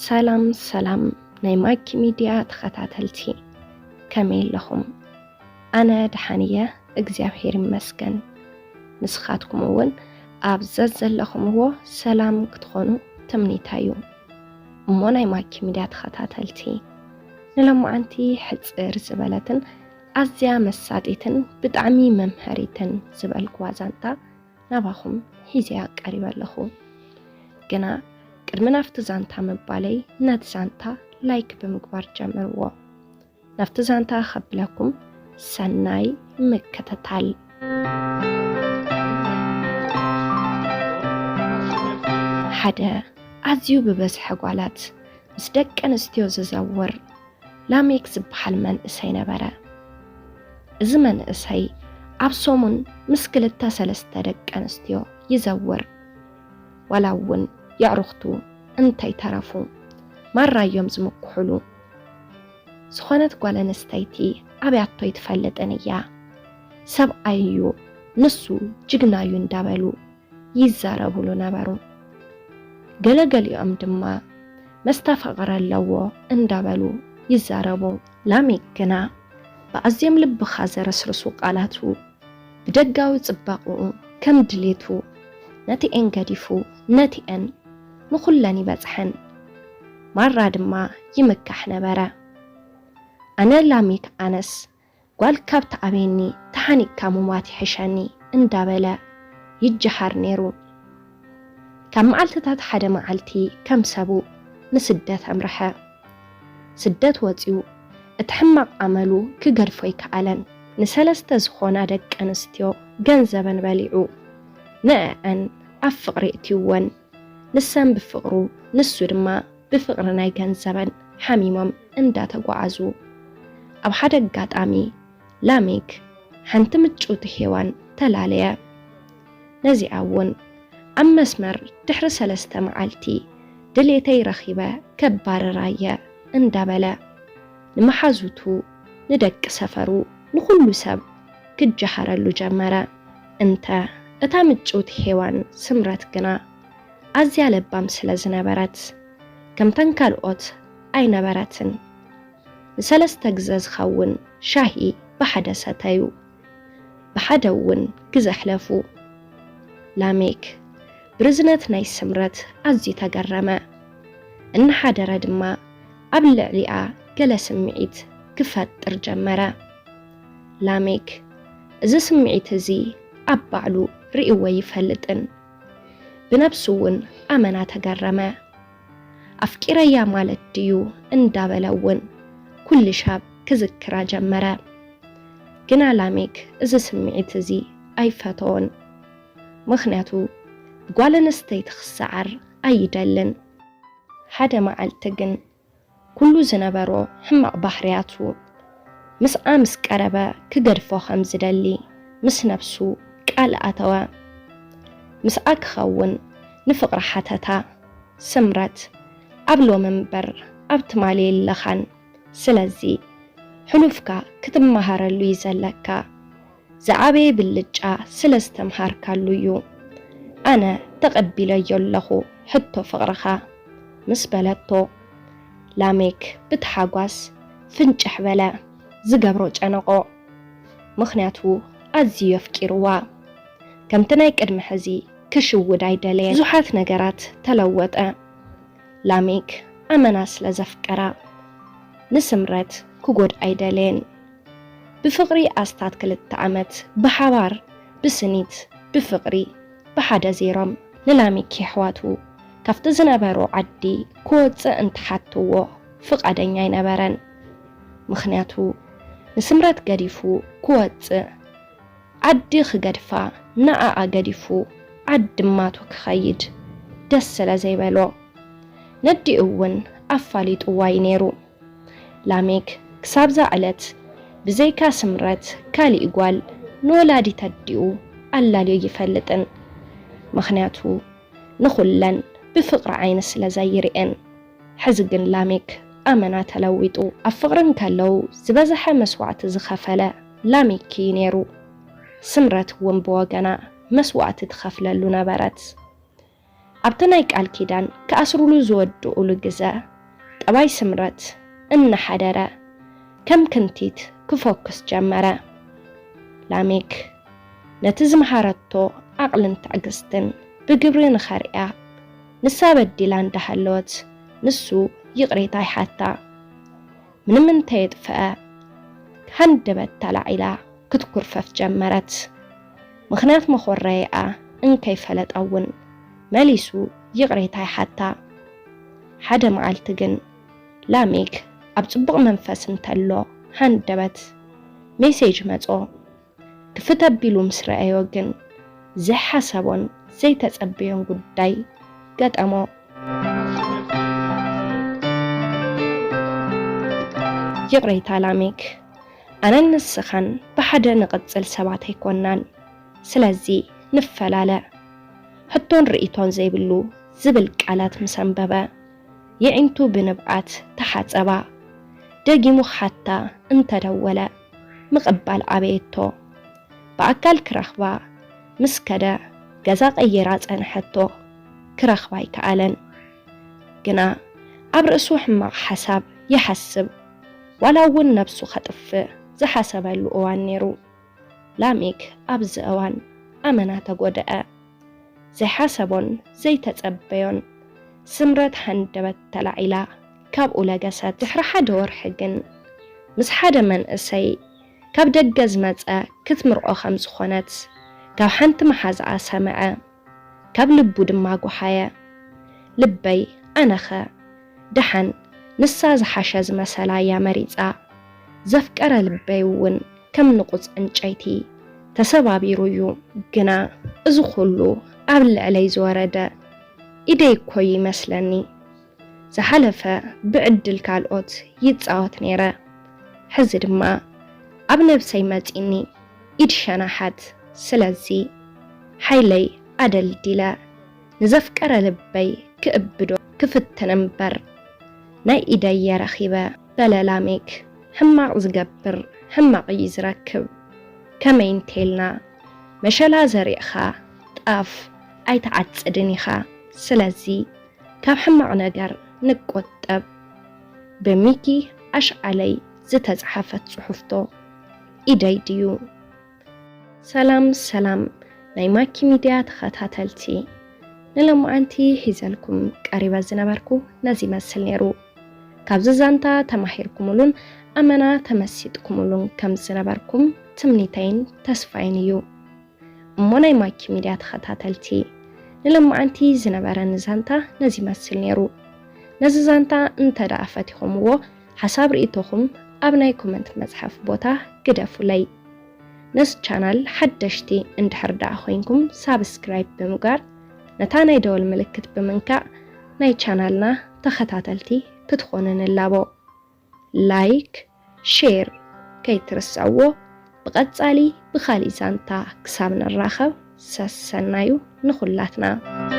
ሰላም ሰላም ናይ ማኪ ሚድያ ተኸታተልቲ፣ ከመይ ኣለኹም? ኣነ ደሓን እየ፣ እግዚኣብሔር ይመስገን። ንስኻትኩም እውን ኣብ ዘዘለኹምዎ ሰላም ክትኾኑ ትምኒተይ እዩ። እሞ ናይ ማኪ ሚድያ ተኸታተልቲ፣ ንሎማዓንቲ ሕጽር ዝበለትን ኣዝያ መሳጢትን ብጣዕሚ መምሃሪትን ዝበልኩዋ ዛንታ ናባኹም ሒዘያ ቀሪበ ኣለኹ። ግና ቅድሚ ናብቲ ዛንታ ምባለይ ነቲ ዛንታ ላይክ ብምግባር ጀምርዎ። ናብቲ ዛንታ ከብለኩም ሰናይ ምክትታል። ሓደ ኣዝዩ ብበዝሒ ጓላት ምስ ደቂ ኣንስትዮ ዝዘውር ላሜክ ዝበሃል መንእሰይ ነበረ። እዚ መንእሰይ ኣብ ሰሙን ምስ ክልተ ሰለስተ ደቂ ኣንስትዮ ይዘውር። ዋላ እውን የዕሩኽቱ እንተይተረፉ ማራ እዮም ዝምክሑሉ። ዝኾነት ጓል ኣንስተይቲ ኣብያቶ ኣይትፈልጥን እያ። ሰብኣይ እዩ፣ ንሱ ጅግና እዩ እንዳበሉ ይዛረቡሉ ነበሩ። ገለገሊኦም ድማ መስተ ፍቕሪ ኣለዎ እንዳበሉ ይዛረቡ። ላሜክ ግና ብኣዝዮም ልብኻ ዘረስርሱ ቃላቱ ብደጋዊ ጽባቕኡ ከም ድሌቱ ነቲኤን ገዲፉ ነቲኤን ንኹለን ይበጽሐን። ማራ ድማ ይምካሕ ነበረ። ኣነ ላሜክ ኣነስ ጓል ካብ ትኣብየኒ ተሓኒቅካ ሙማት ይሕሸኒ እንዳበለ ይጀሃር ነይሩ። ካብ መዓልትታት ሓደ መዓልቲ ከም ሰቡ ንስደት ኣምርሐ። ስደት ወጺኡ እቲ ሕማቕ ኣመሉ ክገድፎ ኣይከኣለን። ንሰለስተ ዝኾና ደቂ ኣንስትዮ ገንዘበን በሊዑ ንዕዐን ኣብ ፍቕሪ እትይወን። ንሰን ብፍቕሩ ንሱ ድማ ብፍቕሪ ናይ ገንዘበን ሓሚሞም እንዳተጓዓዙ ኣብ ሓደ ኣጋጣሚ ላሜክ ሓንቲ ምጭውቲ ሄዋን ተላለየ። ነዚኣ እውን ኣብ መስመር ድሕሪ ሰለስተ መዓልቲ ድሌተይ ረኺበ ከባርራየ እንዳበለ ንመሓዙቱ ንደቂ ሰፈሩ ንኹሉ ሰብ ክጀሃረሉ ጀመረ። እንተ እታ ምጭውቲ ሄዋን ስምረት ግና ኣዝያ ለባም ስለ ዝነበረት ከምተን ካልኦት ኣይነበረትን። ንሰለስተ ግዘ ዝኸውን ሻሂ ብሓደ ሰተዩ። ብሓደ እውን ግዘ ኣሕለፉ። ላሜክ ብርዝነት ናይ ስምረት ኣዝዩ ተገረመ። እናሓደረ ድማ ኣብ ልዕሊኣ ገለ ስምዒት ክፈጥር ጀመረ። ላሜክ እዚ ስምዒት እዚ ኣብ ባዕሉ ርእይዎ ኣይፈልጥን። ብነብሱ እውን ኣመና ተገረመ። ኣፍቂረያ ማለት ድዩ እንዳበለ እውን ኩሉ ሻብ ክዝክራ ጀመረ። ግና ላሜክ እዚ ስምዒት እዚ ኣይፈተዎን። ምኽንያቱ ብጓል ኣንስተይቲ ክሰዓር ኣይደልን። ሓደ መዓልቲ ግን ኩሉ ዝነበሮ ሕማቕ ባህርያቱ ምስኣ ምስ ቀረበ ክገድፎ ከም ዝደሊ ምስ ነብሱ ቃል ኣተወ። ምስኣ ክኸውን ንፍቕሪ ሓተታ። ስምረት፣ ኣብ ሎሚ እምበር ኣብ ትማሊ የለኻን። ስለዚ ሕሉፍካ ክትመሃረሉ እዩ ዘለካ። ዝዓበየ ብልጫ ስለ ዝተምሃርካሉ እዩ። ኣነ ተቐቢለዮ ኣለኹ ሕቶ ፍቕርኻ፣ ምስ በለቶ፣ ላሜክ ብታሓጓስ ፍንጭሕ በለ። ዝገብሮ ጨነቖ። ምኽንያቱ ኣዝዩ የፍቂርዋ። ከምቲ ናይ ቅድሚ ሕዚ ክሽውድ ኣይደለየን። ብዙሓት ነገራት ተለወጠ። ላሜክ ኣመና ስለ ዘፍቀራ፣ ንስምረት ክጎድኣ ኣይደለየን። ብፍቕሪ ኣስታት ክልተ ዓመት ብሓባር ብስኒት ብፍቕሪ ብሓደ ዜሮም። ንላሜክ የሕዋቱ ካብቲ ዝነበሮ ዓዲ ክወጽእ እንትሓትዎ ፍቓደኛ ኣይነበረን። ምኽንያቱ ንስምረት ገዲፉ ክወጽእ፣ ዓዲ ክገድፋ፣ ንዓኣ ገዲፉ ዓዲ ማቱ ክኸይድ ደስ ስለ ዘይበሎ፣ ነዲኡ እውን ኣፋሊጥዋ እዩ ነይሩ። ላሜክ ክሳብዛ ዕለት ብዘይካ ስምረት ካሊእ ጓል ንወላዲት ኣዲኡ ኣላልዮ ኣይፈልጥን። ምኽንያቱ ንኹለን ብፍቕሪ ዓይኒ ስለ ዘይርእየን። ሕዚ ግን ላሜክ ኣመና ተለዊጡ። ኣብ ፍቕሪ እንከለዉ ዝበዝሐ መስዋእቲ ዝኸፈለ ላሜክ እዩ ነይሩ። ስምረት እውን ብወገና መስዋእቲ ትኸፍለሉ ነበረት። ኣብቲ ናይ ቃል ኪዳን ክኣስሩሉ ዝወድኡሉ ግዘ ጠባይ ስምረት እናሓደረ ከም ክንቲት ክፎክስ ጀመረ። ላሜክ ነቲ ዝመሃረቶ ዓቕልን ትዕግስትን ብግብሪ ንኸርእያ፣ ንሳ በዲላ እንዳሃለወት ንሱ ይቕሬታ ይሓታ። ምንም እንተየጥፍአ፣ ሃንደበት ተላዒላ ክትኩርፈፍ ጀመረት። ምኽንያት መኾረይኣ እንከይፈለጣ እውን መሊሱ ይቕሬታ ይሓታ። ሓደ መዓልቲ ግን ላሜክ ኣብ ጽቡቕ መንፈስ እንተሎ ሃንደበት ሜሴጅ መጾ። ክፍት ኣቢሉ ምስ ረኣዮ ግን ዘይሓሰቦን ዘይተጸበዮን ጉዳይ ገጠሞ። ይቕሬታ ላሜክ፣ ኣነን ንስኻን ብሓደ ንቕጽል ሰባት ኣይኮናን፣ ስለዚ ንፈላለ። ሕቶን ርእይቶን ዘይብሉ ዝብል ቃላት ምስ ኣንበበ፣ የዒንቱ ብንብዓት ተሓጸባ። ደጊሙ ክሓታ እንተደወለ፣ ምቕባል ኣበየቶ። ብኣካል ክረኽባ ምስ ከደ፣ ገዛ ቀይራ ጸንሐቶ። ክረኽባ ኣይከኣለን። ግና ኣብ ርእሱ ሕማቕ ሓሳብ ይሓስብ። ዋላ እውን ነብሱ ከጥፍእ ዝሓሰበሉ እዋን ነይሩ። ላሜክ ኣብዚ እዋን ኣመና ተጎድአ። ዘይሓሰቦን ዘይተጸበዮን ስምረት ሃንደበት ተላዒላ ካብኡ ለገሰት። ድሕሪ ሓደ ወርሒ ግን ምስ ሓደ መንእሰይ ካብ ደገ ዝመጸ ክትምርዖ ከም ዝኾነት ካብ ሓንቲ መሓዛኣ ሰምዐ። ካብ ልቡ ድማ ጎሃየ። ልበይ ኣነኸ ደሓን ንሳ ዝሓሸ ዝመሰላ እያ መሪጻ። ዘፍቀረ ልበይ እውን ከም ንቑጽ ዕንጨይቲ ተሰባቢሩ እዩ። ግና እዚ ኩሉ ኣብ ልዕለይ ዝወረደ ኢደይ እኮ እዩ ይመስለኒ። ዝሓለፈ ብዕድል ካልኦት ይጻወት ነይረ። ሕዚ ድማ ኣብ ነብሰይ መጺኒ ኢድ ሸናሓት። ስለዚ ሓይለይ ኣደልዲለ ንዘፍቀረ ልበይ ክእብዶ ክፍትን እምበር፣ ናይ ኢደየ ረኺበ፣ በለ ላሜክ። ሕማቕ ዝገብር ሕማቕ እዩ ዝረክብ። ከመይ እንቴልና መሸላ ዘሪእኻ ጣፍ ኣይትዓጽድን ኢኻ። ስለዚ ካብ ሕማቕ ነገር ንቆጠብ። ብሚኪ ኣሽዓለይ ዝተጻሕፈት ጽሑፍቶ ኢደይ ድዩ። ሰላም ሰላም ናይ ማኪ ሚድያ ተኸታተልቲ፣ ንሎማዓንቲ ሒዘልኩም ቀሪበ ዝነበርኩ ነዚ ይመስል ነይሩ። ካብዚ ዛንታ ተማሂርኩምሉን ኣመና ተመሲጥኩምሉን ከም ዝነበርኩም ትምኒተይን ተስፋይን እዩ። እሞ ናይ ማኪ ሚድያ ተኸታተልቲ፣ ንሎማዓንቲ ዝነበረኒ ዛንታ ነዚ ይመስል ነይሩ። ነዚ ዛንታ እንተ ደኣ ፈቲኹምዎ፣ ሓሳብ ርእይቶኹም ኣብ ናይ ኮመንት መጽሓፍ ቦታ ግደፉለይ። ነዚ ቻናል ሓደሽቲ እንድሕር ደኣ ኮይንኩም ሳብስክራይብ ብምግባር ነታ ናይ ደወል ምልክት ብምንካእ ናይ ቻናልና ተኸታተልቲ ክትኾኑ ንላቦ። ላይክ፣ ሼር ከይትርስዕዎ። ብቐጻሊ ብኻልእ ዛንታ ክሳብ ንራኸብ ሰሰናዩ ንኹላትና።